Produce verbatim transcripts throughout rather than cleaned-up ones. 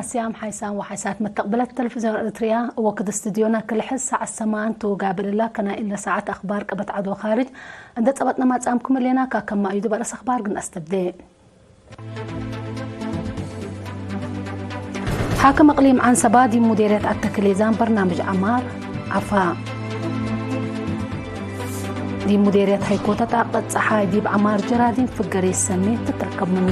አስያም ሓይሳም ወሓይሳት መተቅብለት ተለፍዝዮን ኤረትርያ፣ ወክድ እስትድዮና ክልሕዝ ሰዓት ሰማን ቱ ጋብእ እላ፣ ከናይ እለ ሰዓት አክባር ቀበት ዐድ ወካርጅ እንዴ ጸበጥነ ማጽአምኩም ህሌና። ካከማ እዩ ዲብ አርእስ አክባር ግን አስተብዴ። ሓክም እቅሊም ዐንሰባ ዲብ ሙዴርየት አተክሌዛን በርናምጅ ዐማር ዐፋ። ዲብ ሙዴርየት ሀይኮተ ጣቀት ጸሓይ ዲብ ዐማር ጀራዲን ፍገሬ ሰኔት ትትረከብ ምኑ።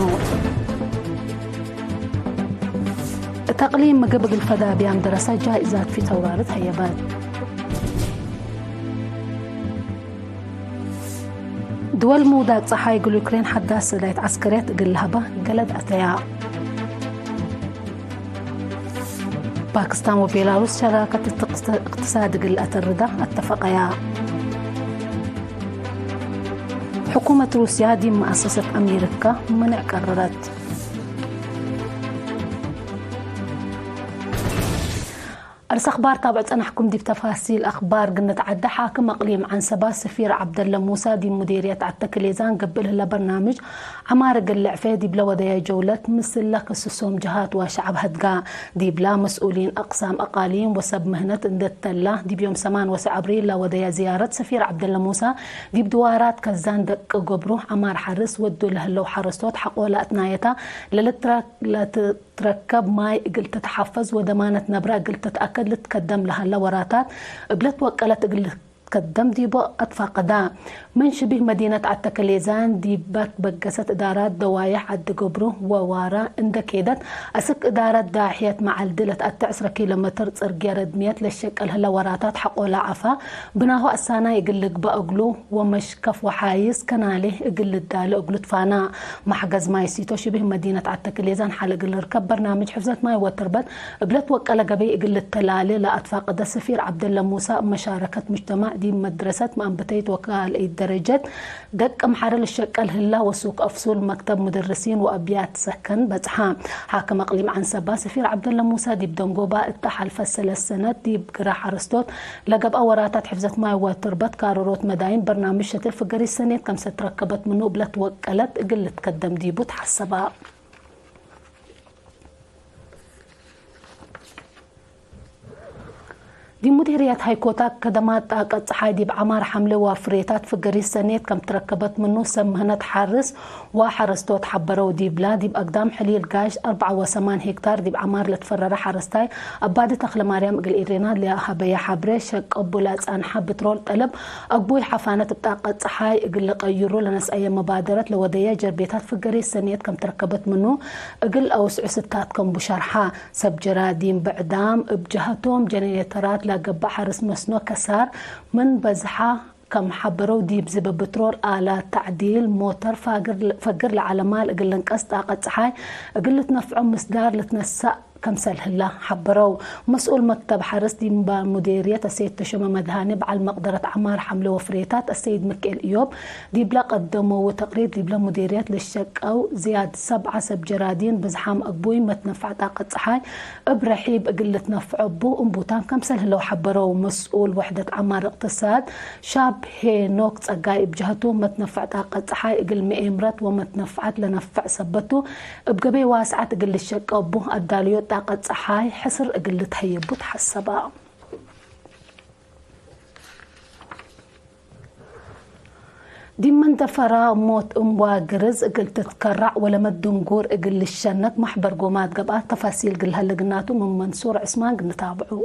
እት አቅሊም ምግብ እግል ፈዳብያም ደረሰ ጃይዛት ፊተውራሪ ተሀየበት። ድወል ምውዳቅ ጸሓይ እግል ዩክሬን ሐዳስ ሰዳይት ዐስከርየት እግል ለሀባ ገለድ አተያ። ፓክስታን ወቤላሩስ ሸራከት እቅትሳድ እግል አተርዳ አተፈቀያ። ሕኩመት ሩስያ ዲብ መአሰሰት አሜሪካ ምንዕ ቀረረት። አርስ አኽባር ታብዕ ጸናሕኩም። ዲብ ተፋሲል አኽባር ግንትዓደ፣ ሓክም አቅሊም ዐንሰባ ሰፊር ዐብደለ ሙሳ ዲብ ሙዴርየት አተክሌዛን ገብእ ለህለ በርናምጅ ዐማር እግል ልዕፌ ዲብለ ወደየ ጀውለት፣ ምስለ ክስሶም ጀሃት ወሸዐብ ሀድጋ። ዲብላ መስኡሊን አቅሳም አቃሊም ወሰብ ምህነት እንዴ ተላ፣ ዲብ ዮም ሰማን ወሰዕ አብሪል ለወደየ ዝያረት ሰፊር ዐብደለ ሙሳ፣ ዲብ ድዋራት ከዛን ደቂ ገብሩ ዐማር ሐርስ ወዱ ለህለው ሐረስቶት ሐቆለ አትናየታ ለልትረ-፣ ለትትረከብ ማይ እግል ትትሐፈዝ ወደማነት ነብረ እግል ትትአከድ ልትከደም ለሀለ ወራታት እብ ለትወቀለት እግል ልትከደም ዲቡ አትፋቀዳ። ምን ሽቢህ መዲነት አተክሌዛን ዲበ ትበገሰት እዳራት ደዋይሕ ዐዲ ገብሩ ወዋራ እንዴ ኬደት፣ አስክ እዳረት ዳሕየት መዓልዲ ለትአቴ ዕስረ ኪሎ ሜትር ጽርግየ ረድምየት ለሸቀል ህለ ወራታት ሐቆለ ዐፋ ብናሁ አሳናይ እግል ልግበእ እግሉ ወመሽከፍ ወሓይስ ከናሌህ እግል ልዳሌ እግሉ ትፋና። መሕገዝ ማይ ሲቶ ሽቢህ መዲነት አተክሌዛን ሐል እግል ልርከብ በርናምጅ ሕፍዘት ማይ ወትርበት እብ ለትወቀለ ገበይ እግል ልተላሌ ለአትፋቀደ ሰፊር ዐብደለ ሙሳ፣ እብ መሻረከት ሙጅተማዕ ዲብ መድረሰት መአንብተይት ወካልአይት ደረጀት ደቂ አምሐረ ልሸቀል ህላ ወሱቅ አፍሱል መክተብ ሙደርሲን ወአብያት ሰከን በጽሐ። ሓክም አቅሊም ዐንሰባ ሰፊር ዐብደለ ሙሳ ዲብ ደንጎባ እተ ሐልፈት ሰለስ ሰነት ዲብ ግረ ሐረስቶት ለገብአ ወራታት ሕፍዘት ማይ ወትርበት ካርሮት መዳይን በርናምጅ ሸትል ፍገሪት ሰኔት ከምሰ ትረከበት ምኑ እብ ለትወቀለት እግል ልትከደም ዲቡ ተሐሰባ። ዲብ ሙዴርየት ሀይኮታ ከደማት ጣቀት ጸሓይ ዲብ ዐማር ሐምሌ ወፍሬታት ፍገሪት ሰኔት ከም ትረከበት ምኑ፣ ሰብ ምህነት ሐርስ ወሐረስቶት ሐበረው። ዲብላ ዲብ አግዳም ሕሊል ጋሽ አርበዓ ወሰማን ሄክታር ዲብ ዐማር ለትፈረረ ሐረስታይ አባዲ ተክለማርያም እግል ኤሬና ለሀበየ ሐብሬ፣ ሸቀቡ ለጸንሐ ብትሮል ጠለብ አግቡይ ሐፋነት እብ ጣቀት ጸሓይ እግል ልቀይሩ ለነስአየ መባደረት ለወደየ ጀርቤታት ፍገሪት ሰኔት ከም ትረከበት ምኑ፣ እግል አውስዑ ስታት ከም ቡሸርሐ። ሰብ ጀራዲን ብዕዳም እብ ጀሀቶም ጀነሬተራት ለገብእ ሐርስ መስኖ ከሳር ምን በዝሐ ከም ሐበረው፣ ዲብ ዝበ ብትሮል፣ አላት ተዕዲል፣ ሞተር፣ ፋግር፣ ፈግር ለዐለ ማል እግል ልንቀስ ጣቀት ጸሓይ እግል ልትነፍዖ ምስዳር ልትነሳእ ከምሰል ህላ ሐበረው። መስኡል መክተብ ሐርስ ዲብ ሙዴርየት አሰይድ ተሾመ መድሃኔ፣ በዐል መቅደረት ዐማር ሐምሌ ወፍሬታት አሰይድ ምክኤል እዮብ፣ ዲብለ ቀደመው ተቅሪር ዲብለ ሙዴርየት ለሸቀው ዝያድ ሰብዐ ሰብ ጀራዲን ብዝሓም አግቡይ መትነፈዕ ጣቀት ጸሓይ እብ ረሒብ እግል ልትነፍዖ እቡ እምቡታም ከምሰል ህለው ሐበረው። መስኡል ወሕደት ዐማር እቅትሳድ ሻብ ሄኖክ ጸጋይ እብ ጀሀቱ፣ መትነፈዕ ጣቀት ጸሓይ እግል መኤምረት ወመትነፈዐት ለነፈዕ ሰበት ቱ፣ እብ ገበይ ዋስዐት እግል ልሸቀ እቡ አዳልዮት ጣቀት ጸሓይ ሕስር እግል ልትሀየቡ ተሐሰባ። ዲብ መንደፈራ ሞት እም ዋግርዝ እግል ትትከራዕ ወለመ ድንጉር እግል ልሸነክ መሕበር ጎማት ገብአት። ተፋሲል እግል ሀለ ግናቱ ምን መንሱር ዕስማን እግል ንታብዑ።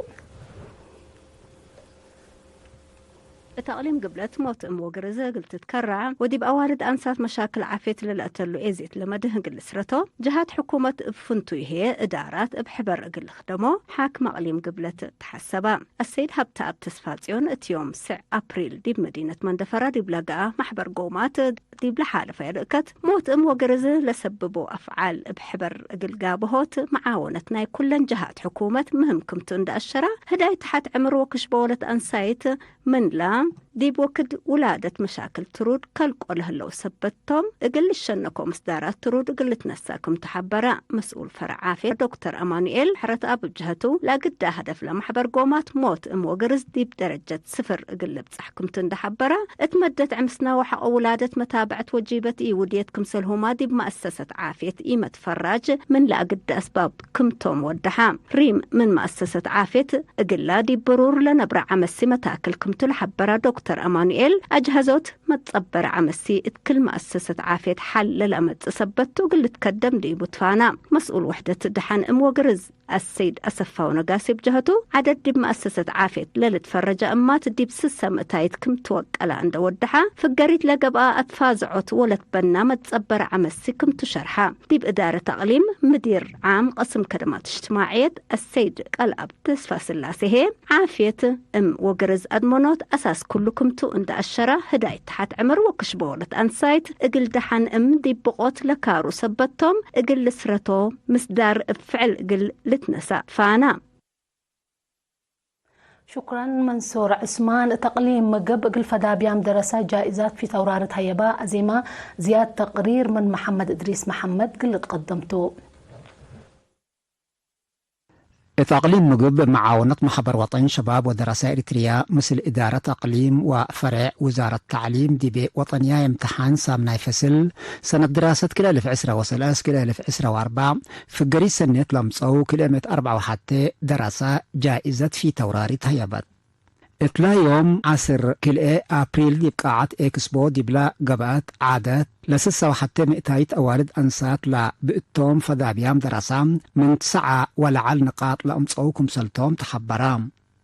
እት አቅሊም ግብለት ሞት እም ወግርዝ እግል ትትከራዕ ወዲብ አዋልድ አንሳት መሻክል ዓፍየት ለለአተሉ ኤዜት ለመድህ እግል ልስረቶ፣ ጀሃት ሕኩመት እብ ፍንቱይ ህዬ እዳራት እብ ሕበር እግል ልክደሞ፣ ሓክም አቅሊም ግብለት ተሐሰባ። አሰይድ ሀብተአብ ተስፋጽዮን እት ዮም ስዕ አፕሪል ዲብ መዲነት መንደፈራ ዲብ ለገአ መሕበር ጎማት ዲብ ለሓለፈ ርኢከት፣ ሞት እም ወግርዝ ለሰብቦ አፍዓል እብ ሕበር እግል ጋብሆት መዓወነት ናይ ኩለን ጀሃት ሕኩመት ምህም ክምቱ እንደ አሸራ፣ ህዳይ ተሐት ዕምር ወክሽበ ወለት አንሳይት ምንላ፣ ዲብ ወክድ ውላደት መሻክል ትሩድ ከልቆ ለህለው ሰበት ቶም፣ እግል ልሸነኮ ምስዳራት ትሩድ እግል ልትነሳ ክም ቱ ሐበረ። መስኡል ፈረዕ ዓፍየት ዶክተር አማኑኤል ሕረት አብ እብ ጀሀቱ፣ ለአግዳ ሀደፍ ለመሕበር ጎማት ሞት እም ወግርዝ ዲብ ደረጀት ስፍር እግል ልብጸሕ ክም ቱ እንደ ሐበረ፣ እት መደት ዕምስና ወሐቆ ውላደት መታብዐት ወጂበት ኢውድየት ክምሰልሁማ ዲብ መአሰሰት ዓፍየት ኢመት ፈራጅ ምን ለአግዳ አስባብ ክም ቶም ወደሐ። ሪም ምን መአሰሰት ዓፍየት እግላ ዲብ ብሩር ለነብረ ዐመሲ መታክል ክም ቱ ለሐበረ ዶክተር አማኑኤል፣ አጅሀዞት መትጸበረ ዐመሲ እት ክል መአሰሰት ዓፍየት ሐል ለለአመጽእ ሰበት ቱ እግል ልትከደም ዲቡ ትፋና። መስኡል ወሕደት ደሐን እም ወግርዝ አሰይድ አሰፋው ነጋሲ እብ ጀሀቱ፣ ዐደድ ዲብ መአሰሰት ዓፍየት ለልትፈረጃ እማት ዲብ ስሰ ምእታይት ክም ትወቀላ እንደ ወደሐ፣ ፍገሪት ለገብአ አትፋዝዖት ወለትበና መትጸበረ ዐመሲ ክም ቱ ሸርሐ። ዲብ እዳረት አቅሊም ምዲር ዓም ቅስም ከደማት እጅትማዕየት አሰይድ ቀልአብ ተስፋስላሴ ህዬ፣ ዓፍየት እም ወግርዝ አድመኖት አሳስ ኩሉ ክም ቱ እንደ አሸረ፣ ህዳይት ተሐት ዕምር ወክሽቦ ወለት አንሳይት እግል ደሐን እም ዲብ ብቆት ለካሩ ሰበት ቶም እግል ልስረቶ ምስዳር እብ ፍዕል እግል ልትነሳእ ፋና። ሹክረን መንሱር ዑስማን። እት አቅሊም ምግብ እግል ፈዳብያም ደረሰ ጃኢዛት ፊት አውራርት ሀየባ። አዜማ ዝያድ ተቅሪር ምን መሐመድ እድሪስ መሐመድ ግል ልትቀደም ቱ። እት አቅሊም ምግብ፣ መዓወነት መሕበር ወጠን ሸባብ ወደረሰ ኤሪትርያ፣ ምስል እዳረት አቅሊም ወፈሬዕ ውዛረት ተዕሊም፣ ዲቤ ወጠንያይ እምትሓን ሳምናይ ፈስል ሰነት ድራሰት ክልኤ እልፍ ዕስረ ወሰለስ ክልኤ እልፍ ዕስረ ወአርበዕ፣ ፍገሪት ሰኔት ለምጸው ክልኤ ምእት አርበዕ ወሐቴ ደረሰ ጃኢዘት ፊት አውራሪት ሀየበት። እትለ ዮም ዐስር ክልኤ አፕሪል ዲብ ቃዐት ኤክስቦ ዲብለ ገብአት ዐደት ለስሰ ወሐቴ ምእታይት አዋልድ አንሳት ለብእቶም ፈዳብያም ደረሳ ምን ትሰዐ ወለዐል ንቃጥ ለአምጸው ክምሰልቶም ተሐበረ።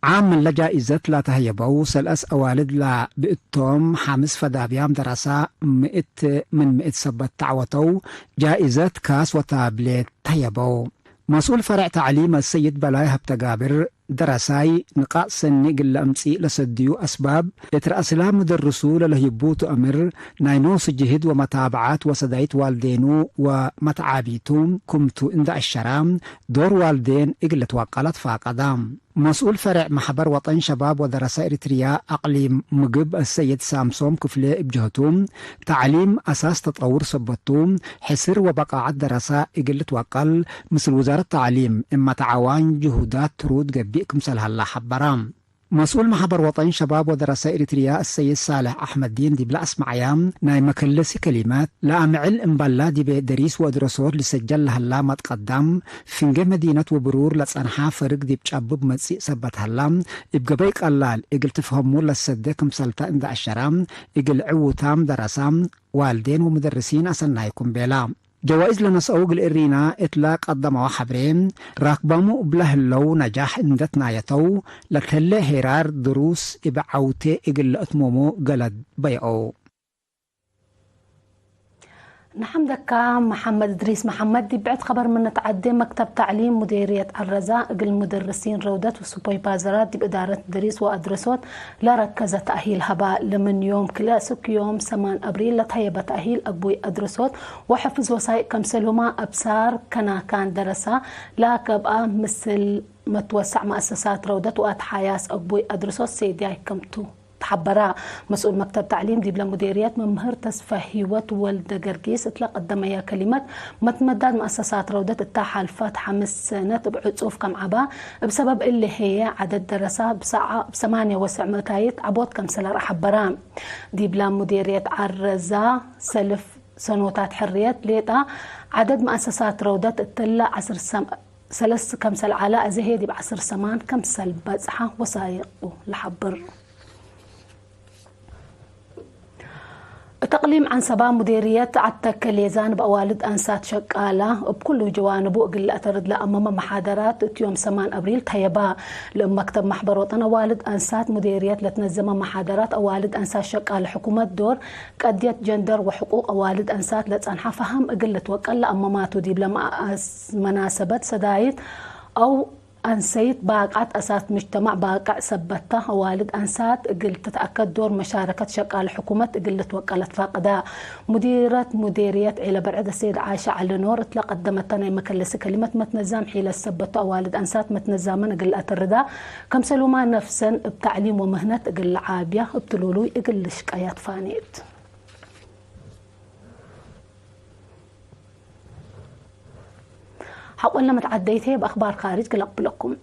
ዓም ምንለ ጃኢዘት ለተህየበው ሰልአስ አዋልድ ለብእቶም ሐምስ ፈዳብያም ደረሳ ምእት ምን ምእት ሰበት ተዐወተው ጃኢዘት ካስ ወታብሌት ተህየበው። መስኡል ፈሬዕ ተዕሊም አሰይድ በላይ ሀብተጋብር፣ ደረሳይ ንቃጥ ሰኒ እግል ለአምጽእ ለሰድዩ አስባብ፣ እት ረአስላም ምደርሱ ለለህይቡ ቱ አምር፣ ናይ ኖሱ ጅህድ ወመታብዓት ወሰዳይት ዋልዴኑ ወመትዓቢቱ ክምቱ እንደ አሸራ፣ ዶር ዋልዴን እግል ልትወቀለ ትፋቀደ። መስኡል ፈሬዕ መሕበር ወጠን ሸባብ ወደረሰ ኤሪትርያ አቅሊም ምግብ አሰይድ ሳምሶም ክፍሌ እብ ጀህቱ፣ ተዕሊም አሳስ ተጠውር ሰበት ቱ፣ ሕስር ወበቃዐት ደረሰ እግል ልትወቀል፣ ምስል ውዛረት ተዕሊም እመ ተዓዋን ጅሁዳት ትሩድ ገብእ ክምሰል ሀላ ሐበረ። መስኡል መሕበር ወጠን ሸባብ ወደረሰ ኤሪትርያ አሰይድ ሳልሕ አሕመዲን ዲብለ አስመዐያ ናይ መከለሲ ከሊመት፣ ለአምዕል እምበላ ዲቤ ደሪስ ወአድረሶት ልሰጀል ለሀላ መትቀዳም፣ ፍንጌ መዲነት ወብሩር ለጸንሐ ፈርግ ዲብ ጨብብ መጽእ ሰበት ሀላ፣ እብ ገበይ ቀላል እግል ትፍሀሙ ለሰዴ ክምሰልተ እንደ አሸራ፣ እግል ዕዉታም ደረሳ፣ ዋልዴን ወሙደርሲን አሰናይኩም ቤላ። ጀዋይዝ ለነስአው እግል እሪና እትለ ቀደመወ ሐብሬ፣ ራክባሙ እብለ ህለው ነጃሕ እንደ ትናየተው፣ ለተሌ ሄራር ድሩስ እብ ዐውቴ እግል ለአትሞሞ ገለድ በይአው። ንሐምደካ መሐመድ እድሪስ መሐመድ። ዲብ ብዕድ ከበር ምን ንትዐዴ፣ መክተብ ተዕሊም ሙዴርየት ዐረዛ እግል ሙደርሲን ረውደት ወሱፖይፓዘራት ዲብ እዳረት ድሪስ ወአድረሶት ለረከዘ ተእሂል ሀባ። ለምን ዮም ክልኤ እስክ ዮም ሰማን አብሪል ለተሀየበ ተእሂል አግቡይ አድረሶት ወሕፍዝ ወሳይቅ ከምሰልሁመ አብሳር ከናካን ደረሳ ለአከብአ ምስል መትወሰዕ መአሰሳት ረውደት ወአትሓያስ አግቡይ አድረሶት ሴድያይ ከምቱ። ተሐበረ። መስኡል መክተብ ተዕሊም ዲብለ ሙዴርየት መምህር ተስፈ ህይወት ወልደ ገርጊስ እትለ ቀደመየ ከሊመት፣ መትመዳድ መአሰሳት ረውደት እተ ሐልፈት ሐምስ ሰነት እብ ዕጹፍ ከም ዐባ፣ እብ ሰበብ እሊ ህዬ ዐደድ ደረሳ እብ ሰዓ እብ ሰማንየ ወሰዕ ምእታይት ዐቦት ከምሰለ ረአ ሐበረ። ዲብለ ሙዴርየት ዐረዛ ሰልፍ ሰኖታት ሕርየት ሌጠ ዐደድ መአሰሳት ረውደት እትለ ዐስር ሰም-፣ ሰለስ ከምሰል ዐለ፣ አዜ ህዬ ዲብ ዐስር ሰማን ከምሰል በጽሐ ወሳይቁ ለሐብር። እት እቅሊም ዐንሰባ ሙዴርየት ዐተከ ሌዛን እብ አዋልድ አንሳት ሸቃላ እብ ኩሉ ጀዋንቡ እግል ለአተርድ ለአመመ መሓደራት እት ዮም ሰማን አብሪል ተየባ። ለእብ መክተብ መሕበር ወጠን አዋልድ አንሳት ሙዴርየት ለትነዘመ መሓደራት አዋልድ አንሳት ሸቃለ ሕኩመት ዶር ቀድየት ጀንደር ወሕቁቅ አዋልድ አንሳት ለጸንሐ ፈሀም እግል ልትወቀል ለአመማቱ ዲብለ መአስ-፣ መናሰበት ሰዳይት አው አንሰይት ባቅዐት አሳስ ምጅተማዕ ባቅዕ ሰበት ተ። አዋልድ አንሳት እግል ትትአከድ ዶር መሻረከት ሸቃል ሕኩመት እግል ልትወቀለት ፋቅደ። ሙዲረት ሙዴርየት ዔለ በርዕድ አሰይድ ዓሻ ዐሊ ኖር እትለ ቀደመተ ናይ መከለሲ ከሊመት መትነዛም ሒለት ሰበት ቱ አዋልድ አንሳት መትነዛመን እግል ለአተርዳ፣ ከምሰሉማ ነፍሰን እብ ተዕሊም ወምህነት እግል ለዓብያ እብ ትሉሉይ እግል ልሽቀያ ትፋኔት። ሐቆለ መትዓደይት ህዬ እብ አክባር ካርጅ ግለቅብለኩም።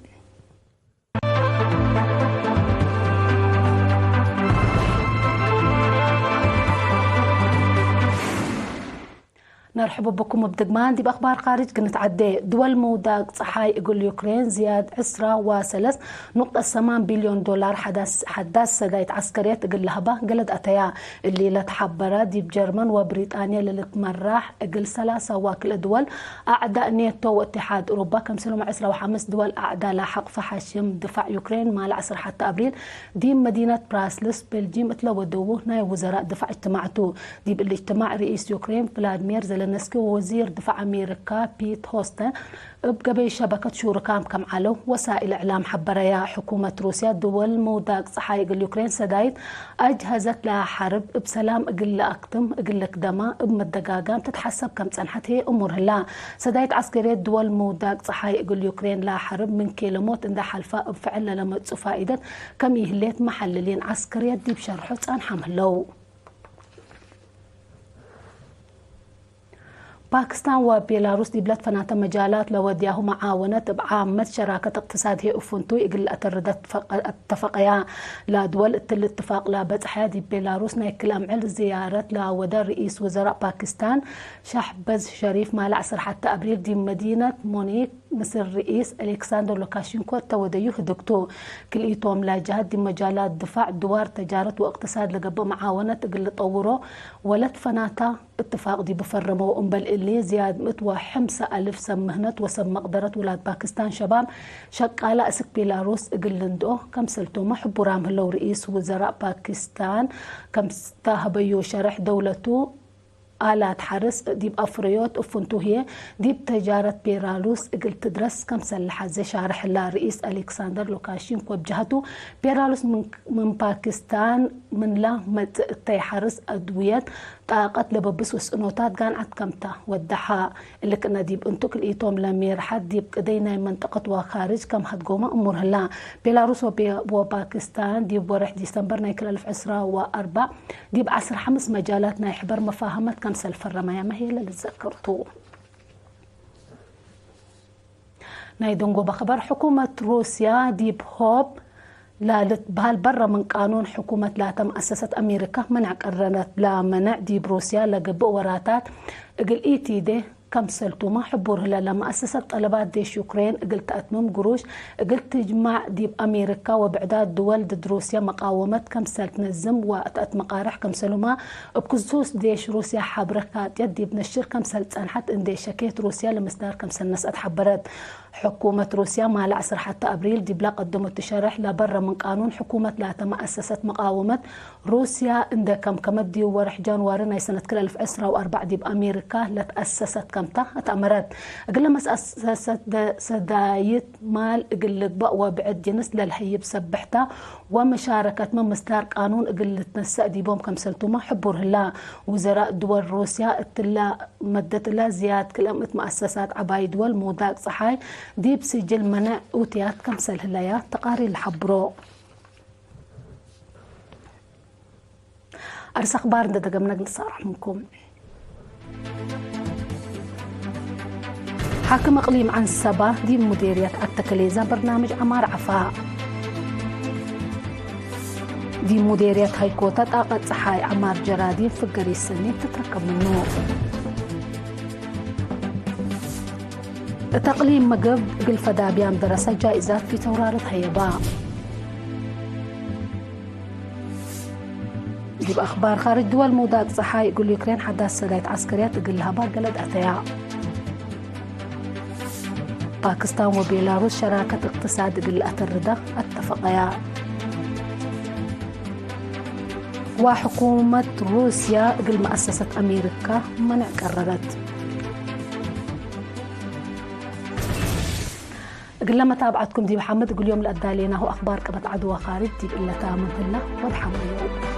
ነርሕቡ ብኩም እብ ድግማን ዲብ አክባር ካርጅ ግንትዓዴ። ድወል ምውዳቅ ጸሓይ እግል ዩክሬን ዝያድ ዕስራ ወሰለስ ኑቅጠት ሰማን ቢልዮን ዶላር ሐዳስ፣ ሐዳስ ሰዳይት ዐስከርየት እግል ለሀባ ገለድ አተያ። እሊ ለተሐበረ፣ ዲብ ጀርመን ወብሪጣንየ ለልትመራሕ እግል ሰላሳ ዋክል ድወል አዕዳእ ኔቶ ወእትሓድ እሩባ፣ ከምሰልሁመ ዕስራ ወሐምስ ድወል አዕዳእ ለሐቅፈ ሐሽም ድፋዕ ዩክሬን፣ ማለ ዐስር ሐተ አብሪል ዲብ መዲነት ብራስልስ፣ ቤልጂም እትለ ወደዉ ናይ ውዘራእ ድፋዕ እጅትማዕ ቱ። ዲብ እሊ እጅትማዕ፣ ርኢስ ዩክሬን ቭላድሚር ዘለንስኪ ወወዚር ድፋዕ አሜሪካ ፒት ሆስተን እብ ገበይ ሸበከት ሹርካም ከም ዐለው ወሳኢል እዕላም ሐበረያ። ሕኩመት ሩስያ፣ ድወል ምውዳቅ ጸሓይ እግል ዩክሬን ሰዳይት አጅሀዘት ለሐርብ እብ ሰላም እግል ለአክትም እግል ልክደማ እብ መደጋጋም ትትሐሰብ ከም ጸንሐት ህዬ እሙር ህላ። ሰዳይት ዐስከርየት ድወል ምውዳቅ ጸሓይ እግል ዩክሬን ለሐርብ ምን ኬለሞት እንዴ ሐልፋ እብ ፍዕል ለለመጽኡ ፋኢደት ከም ኢህሌት መሐልሊን ዐስከርየት ዲብ ሸርሖ ጸንሐም ህለው። ፓክስታን ወቤላሩስ ዲብለ ትፈናተ መጃላት ለወድያሁ መዓወነት እብ ዓመት ሸራከት እቅትሳድ ህዬ እፍንቱይ እግል ለአተርደ አተፈቀያ። ለድወል እትሊ እትፋቅ ለበጽሐ ዲብ ቤላሩስ ናይ ክል አምዕል ዝያረት ለወደ ርኢስ ውዘራእ ፓክስታን ሻህበዝ ሸሪፍ ማለ ዐስር ሐተ አብሪል ዲብ መዲነት ሙኒክ ምስል ርኢስ አሌክሳንደር ሉካሽንኮ እተ ወደዩ ህድግ ቱ። ክልኢቶም ለጀሀት ዲብ መጃላት ድፋዕ፣ ድዋር፣ ተጃረት ወእቅትሳድ ለገብእ መዓወነት እግል ልጠውሮ ወለትፈናታ እትፋቅ ዲቡ ፈረመው። እምበል እሊ፣ ዝያድ ምእት ወሐምሰ አልፍ ሰብ ምህነት ወሰብ መቅደረት ውላድ ፓክስታን ሸባብ ሸቃለ አስክ ቤላሩስ እግል ልንድኦ ከምሰልቶመ ሕቡራም ህለው። ርኢስ ውዘራእ ፓክስታን ከምስተሀበዩ ሸርሕ፣ ደውለቱ አላት ሐርስ ዲብ አፍረዮት እፍንቱ ህዬ ዲብ ተጃረት ቤላሩስ እግል ትድረስ ከምሰል ለሐዜ ሻርሕ ህላ። ርኢስ አሌክሳንደር ሉካሽንኮ እብ ጀሀቱ፣ ቤላሩስ ምን፣ ምን ፓክስታን ምንላ መጽእ እተይ ሐርስ አድውየት ጣቀት ለበብስ ውስኖታት ጋንዐት ከምታ ወደሐ። እሊ ክእነ ዲብ እንቱ ክልኢቶም ለሜርሐት ዲብ ቅደይ ናይ መንጠቀት ወካርጅ ከም ሀድጎመ እሙር ህላ። ቤላሩስ ወቤ-፣ ወፓክስታን ዲብ ወርሕ ዲሰምበር ናይ ክል አልፍ ዕስራ ወአርበዕ ዲብ ዐስር ሐምስ መጃላት ናይ ሕበር መፋሀመት ከምሰል ፈረመያመ ህዬ ለልትዘከር ቱ። ናይ ደንጎበ ኸበር፣ ሕኩመት ሩስያ ዲብ ሆብ ላልትበሀል በረ ምን ቃኑን ሕኩመት ላተ መአሰሰት አሜሪካ መንዕ ቀረረት። ለመንዕ ዲብ ሩስያ ለገብእ ወራታት እግል ኢቲዴ ከምሰልቱመ ሕቡር ህለ። ለመአሰሰት ጠለባት ዴሽ ዩክሬን እግል ተአትምም ግሩሽ እግል ትጅማዕ ዲብ አሜሪካ ወብዕዳት ድወል ድድ ሩስያ መቃወመት ከምሰል ትነዝም ወተአትመቃርሕ ከምሰሉመ እብ ክሱስ ዴሽ ሩስያ ሐብረ ካጥየት ዲብ ነሽር ከምሰል ጸንሐት እንዴ ሸኬት ሩስያ ለምስዳር ከምሰል ነስአት ሐበረት። ሕኩመት ሩስያ ማለ ዐስር ሐተ አብሪል ዲብላ ቀደመቱ ሸርሕ ለበረ ምን ቃኑን ሕኩመት ላተ መአሰሰት መቃወመት ሩስያ እንዴ ከምከመት ዲብ ወርሕ ጃንዋሪ ናይ ሰነት ክል አልፍ ዕስራ ወአርበዕ ዲብ አሜሪካ ለትአሰሰት ከምታ እት አመረት። እግለ መትአሰሰት ሰዳይት ማል እግል ልግበእ ወብዕድ ጅንስ ለልሀይብ ሰብሕታ ወመሻረከትመ ምስዳር ቃኑን እግል ልትነሰእ ዲቦም ከምሰልቱመ ሕቡር ህላ። ውዘራእ ድወል ሩስያ እትላ መደት እላ ዝያድ ክልአም እት መአሰሳት ዐባይ ድወል ምውዳቅ ጸሓይ ዲብ ስጅል መነዕ ኡትያት ከምሰል ህለያ ተቃሪር ለሐብሮ። አርስ አኽባር እንደ ደገምነ እግል ንሳርሕ ምንኩም። ሓክም እቅሊም ዐንሰባ ዲብ ሙዴርየት አተከሌዛ በርናምጅ ዐማር ዐፋ። ዲብ ሙዴርየት ሀይኮተ ጣቀት ጸሓይ ዐማር ጀራዲን ፍገሪት ሰኒ ትትረከብ ምኑ። እት አቅሊም መገብ እግል ፈዳብያም ደረሰ ጃኢዛት ፊተውራሪ ተሀየባ። ዲብ አኽባር ካርጅ ድወል፣ ምውዳቅ ጸሓይ እግል ዩክሬን ሐዳስ ሰዳይት ዐስከርያት እግል ለሀባ ገለድ አተያ። ፓክስታን ወቤላሩስ ሸራከት እቅትሳድ እግል ለአተርዳ አተፈቀያ። ወሕኩመት ሩስያ እግል መአሰሰት አሜሪካ መነዕ ቀረረት። እግለ መታብዐትኩም ዲብ ሓምድ እግል ዮም ለአዳሌናሁ አክባር ቅበት ዐድወ ካርጅ ዲብ እለ ተአምም ህላ ወድሓን በዩ።